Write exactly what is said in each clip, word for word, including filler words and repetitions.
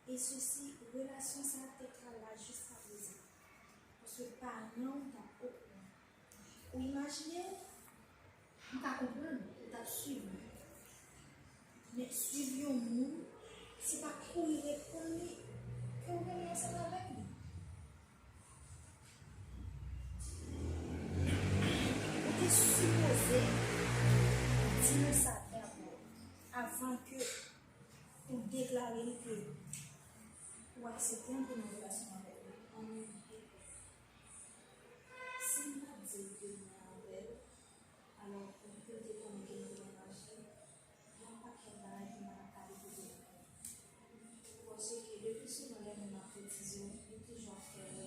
E sesi, relasyon sa a te ka la jiska prezan. Paske paran w t ap okouran. Ou imajine, m ka konprann ou t ap swiv li. Men swiv yon moun, se pa kouri reponn li ke w renmen ansanm avèk li. Ou te sipoze di nou sa dabò, avan ke ou deklare l ke ou aksepte antre nan relasyon avèk li. Si m pa t di l ke m renmen avè l, alò, ou te konnen ke m te renmen avè l, gen yon pakèt bagay ke m pa t ap ka repete ankò. Paske depi souvan lè moun ap fetize w, li toujou ap fè wè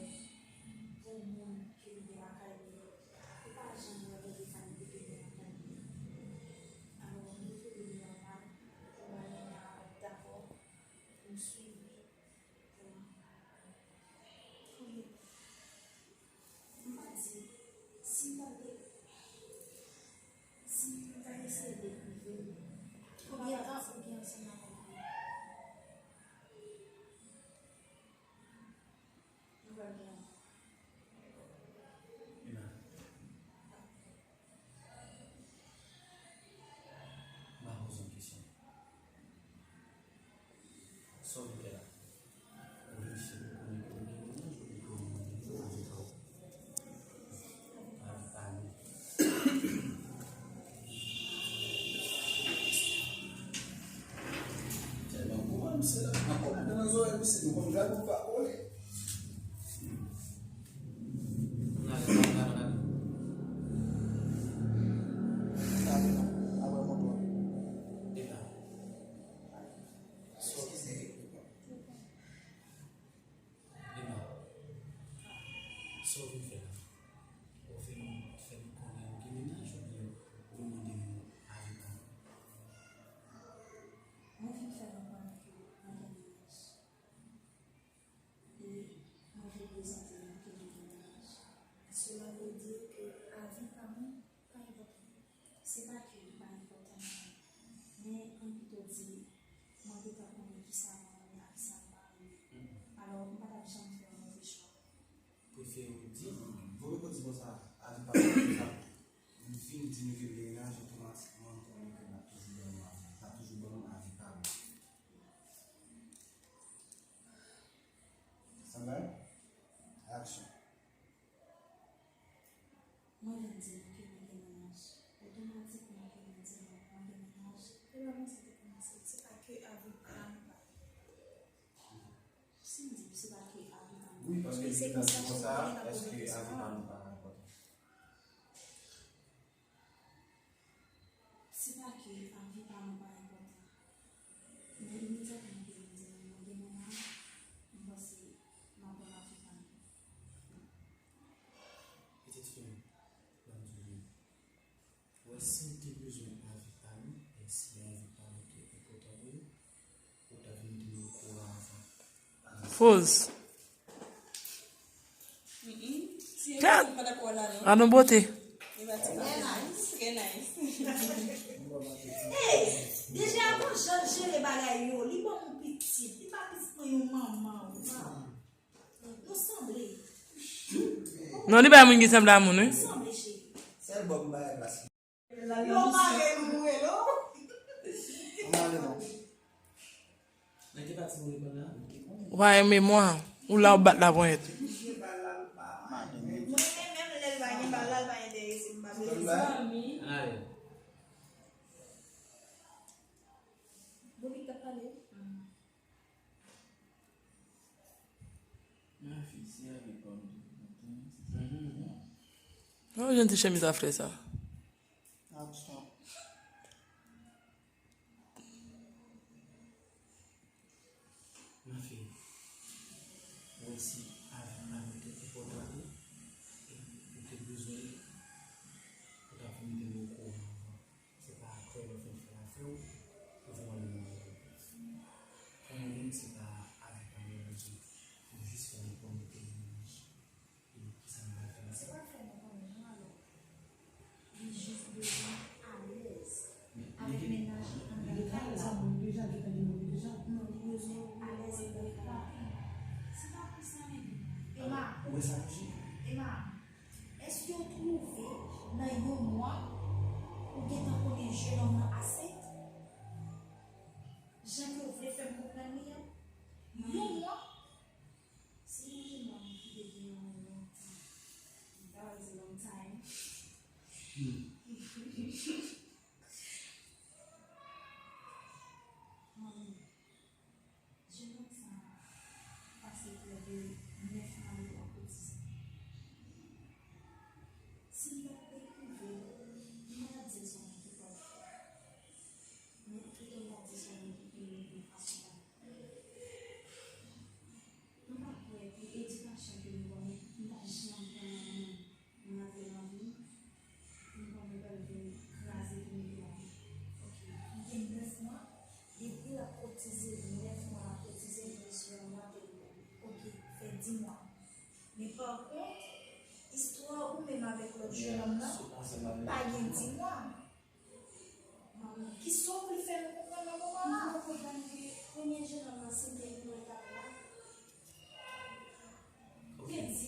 yon moun ke li gen lakay li, ou pa janm wè bèl egalite ke li gen lakay li. Alò, m te twouve li nòmal pou mwen renmen avè l dabò, pou m swiv li, pou m, pou m M pa di, si m ta de, si m ta eseye dekrive l, konbyen tan ou gen ansanm avèk li? Nou pral gen ansanm. Ina, m a poze yon kesyon. Sa w vin fè la? Ou vin chèche pou konnen ke w gen mennaj oubyen ke w gen mennaj avèk ou? Avèk pa nou. Tèlman gwo, misye la, nan kòmantè nan zòrèy misye, nou konn gade ou pa kole. N ale, n ale, n ale. N ale, non. Apre mwen, bon. Epa. Sa w vin fè? Epa. Sa w vin fè la? Ou fè m, fè m konnen ou gen mennaj oubyen ou mande m avi pa m? Mwen vin fè nou konnen ke mwen gen mennaj. E mwen vle prezante nou ke nou gen mennaj. Sela vle di ke avi pa nou pa enpòtan. Se pa ke li pa enpòtan, men ann pito di, mwen gentan konnen kisa mwen renmen ak sa m pa renmen. Alò, m pa t ap janm fè yon move chwa. Prefere w di, vre pou di konsa, avi pa nou, konsa, m fin di nou ke l gen mennaj, otomatikman, m konnen ke l ap toujou ban nou avi, l ap toujou ban nou avi pa nou. Stand by. Action. Mwen vin di nou ke mwen gen mennaj. Otomatikman ke mwen di nou mwen gen mennaj, ke lòt moun sa te kòmanse, se pa ke avi pa nou pa. Si m di se pa ke avi pa nou. Wi, paske se konsa, èske avi pa nou pa enpòtan? Se pa ke avi pa nou pa enpòtan. Men imedyatman ke m di nou mwen gen mennaj, m panse m ap ban avi pa nou. Pitit fi m, ban m di w vre. Ou wè, si w te bezwen avi pa nou, e si avi pa nou te enpòtan pou ou, ou ta vin mete nou okouran avan. Poz. Kat! An nou bote. Trè nice, trè nice. Hey, deja bon jan l jere bagay yo, li ban m yon pitit, li pa pitit mwen yon manman, waw. Nou sanble. Non, li bay moun ki sanble a moun, wi. Nou sanble, cheri. Sèl bò m bay plas. Yo mare nou, nou rele w. Ou mare non. Mwen te pati mwen reponn la. Ou pa renmen mwa, ou la w bat la ponyèt. Mwen menm lè l pa gen bal la, l pa enterese m, m pa bezwen. Ann ale. Bobby k ap pale. Mafi, se avèk pa m tou. Nan yon ti chemiz a flè sa. Aksyon. Mafi, ou wè si avi pa nou te enpòtan pou ou, e ou te bezwen li, ou ta vin mete m okouran avan. Se pa apre lè w fin fè afè w, ou vin mande m avi. Pou mwen menm, se pa avi pa m mwen bezwen. Mwen jis fè m konnen ke gen mennaj. E kisa m pral fè la? Se pa fè nou konnen non, alò. Li jis bezwen alèz avèk mennaj li anndan kay la. Non, li bezwen ou alèz anndan kay la.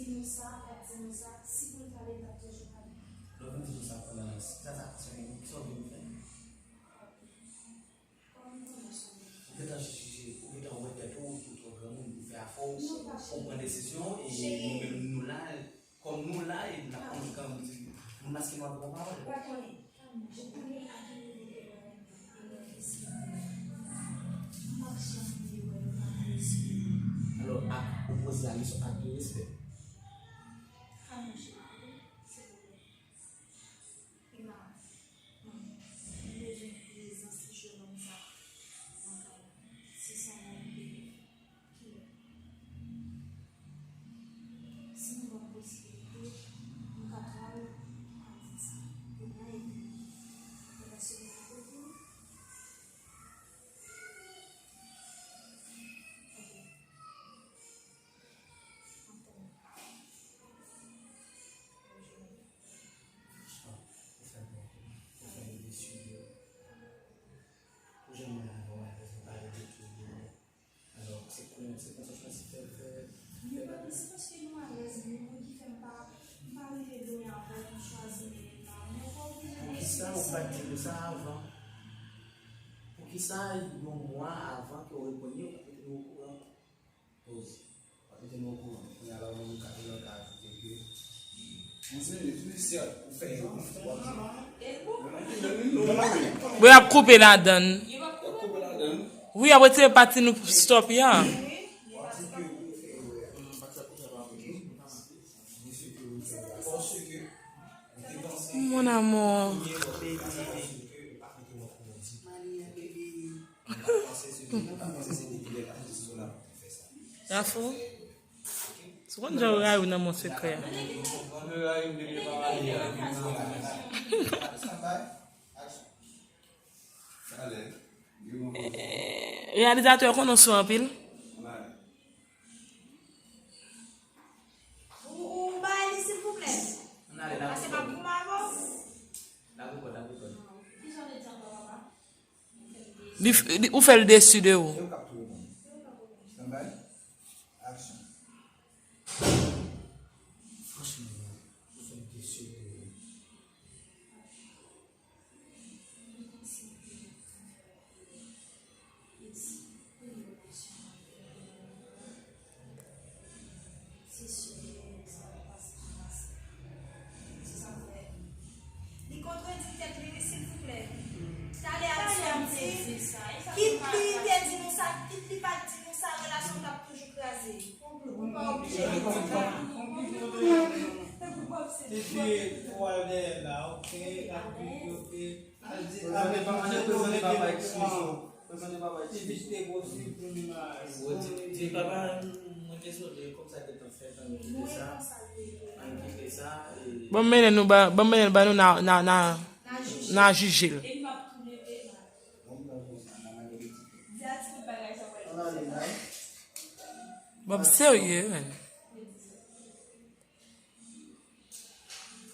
Di nou sa, l ap di nou sa, si pou l pale, l ap toujou pale. Lè w vin di nou sa pandan sa, sa, sa, ki sa w vin fè? Kòman w konnen sa? Ou gentan jije, ou gentan wè tèt ou, ou twò granmoun pou fè afè w, ou pran desizyon, e nou menm nou la, kòm nou la, e n ap konnen kanmenm di, nou maske nou avèk yon pawòl. Ou pa konnen. Alò, ak, ou poze a kesyon ak de respè. Si m ban posibilite, m ka pral, m ka di sa. Kounye a, epi, mwen pa sou mwen pou ou. Ok. M ap tann. Ou fè byen. Ou fè byen. Ou janm wè avè w alèz, ou pale de tout. Alò, se kon, se konsa w chwazi fè, fè, fè bagay. Se paske nou alèz, wi, wi, ki fè m pa, m pa rive byen avè w, m chwazi mennen l la. Men ou pa oblije. Poukisa ou pa t di nou sa avan? Poukisa yon mwa avan ke w reponn yo, w pa t mete nou okouran? Poze. W pa t mete nou okouran. Kounye a la, ou menm ou ka, ou ka ajoute ke Wi, y ap koupe ladann. Wi, y ap retire pati nou stop ya. Mon amour, baby. Rafou, se konn jan w rayi w nan mon sekrè. Reyalizatè, w konnen w sou anpil. Ou, ou bay li, silvouplè. Pase m ap goumen avè w. Li f-, li, ou fè l desi de ou. Se si ke sa pa pase, pa pase. Se sa m fè. Li kontredi tèt li, wi, silvouplè. Talè a, misye ap di, kit li te di nou sa, kit li pa t di nou sa, relasyon t ap toujou kraze. Ou pa oblije di sa. Epi, ou al dèyè la, ok, ak pik yo, ok. Bon, mennen nou ba, bon, mennen ba nou na, na, na, na jije l. Bon, serye, men.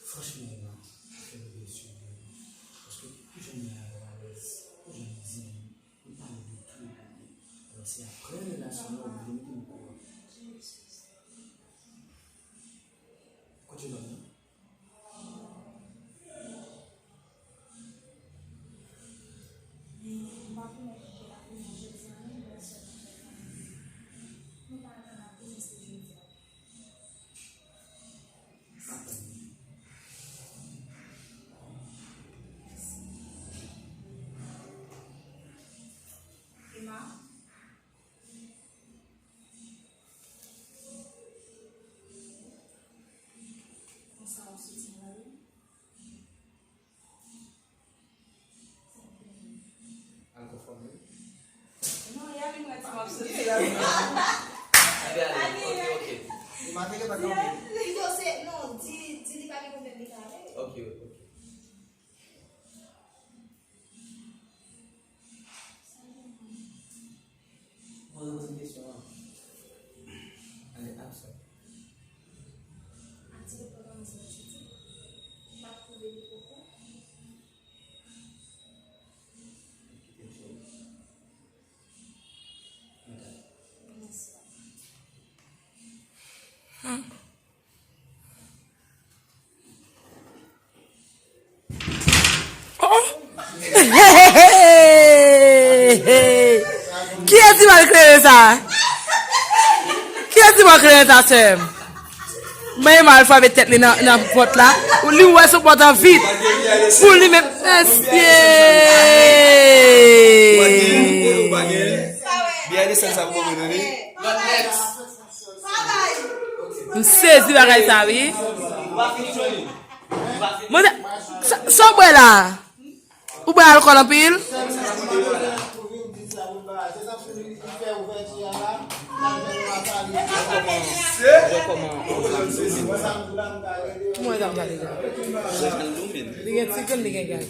Franchman, Emma, ou fè m byen siprann. Paske pou jan m ye a yo alèz, pou jan m di m, nou pale de tou e de byen. Alò, se apre relasyon nan ou vle mete m okouran. Kote nonm nan? Men, m pa konnen ki l ap vini jodi a, non, lè sèl mwen fè fanmi. Nou pa atann ap vini, se jodi a. Al konfòme w. Non, y a vin wè ti mòso. Anbe ale, ok, ok. Li maten gentan kanpe. Yo se, non, di, di li pa gen pwoblèm, li ka ale. Ok, ok. Poze, poze kesyon an. Ale, aksyon. Aktivite pwogram zòt jodi. M ap twouve li poko. Mèsi, papa. Hmm. Kiyès ki ba l kleren sa? Kiyès ki ba l kleren sa, sè m? Men Emma al frape tèt li nan, nan pòt la. Li ouvè sou pòt la vit. Pou li menm, mesye. M sezi bagay sa, wi. Mwen, sa, sa w bwè la? Ou bwè alkòl anpil? Mwen, sa m gade la. Li gen ti grenn, li gen gaz.